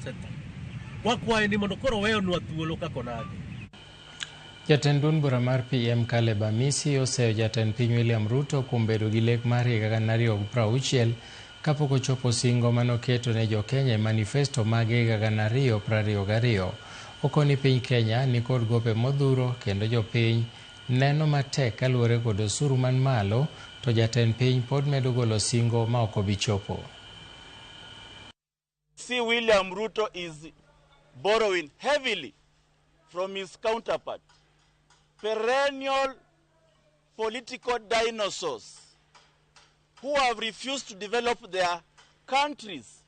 osetho. Wakwaye ni mondo koro oweyonwa thuolo kaka onagi. Jatend duond bura mar PM Caleb Amisi oseyo jatend piny William Ruto kuom bedo gi lek mar higa 2060 kapok ochopo singo manoketo ne jokenya e manifesto mage higa 2022. Okoni piny Kenya nikod gope modhuro kendo jopiny neno matek kaluwore kod osuru man malo to jatend piny pod medo golo singo ma ok obi chopo. See, William Ruto is borrowing heavily from his counterpart, perennial political dinosaurs who have refused to develop their countries,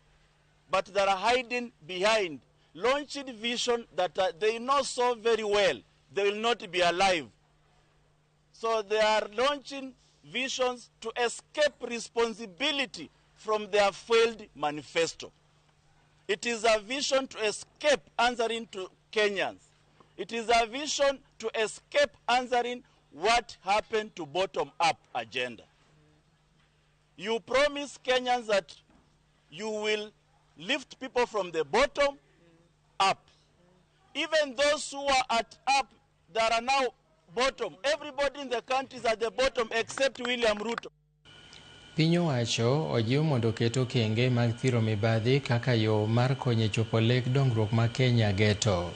but that are hiding behind launching vision that they know so very well they will not be alive. So they are launching visions to escape responsibility from their failed manifesto. It is a vision to escape answering to Kenyans. It is a vision to escape answering what happened to bottom-up agenda. You promise Kenyans that you will lift people from the bottom up. Even those who are at up, that are now bottom. Everybody in the country is at the bottom except William Ruto. Piny owacho ojiw mondo oket okenge mag thiro mibadhi kaka yo mar konyo e chopo lek dongruok ma Kenya geto.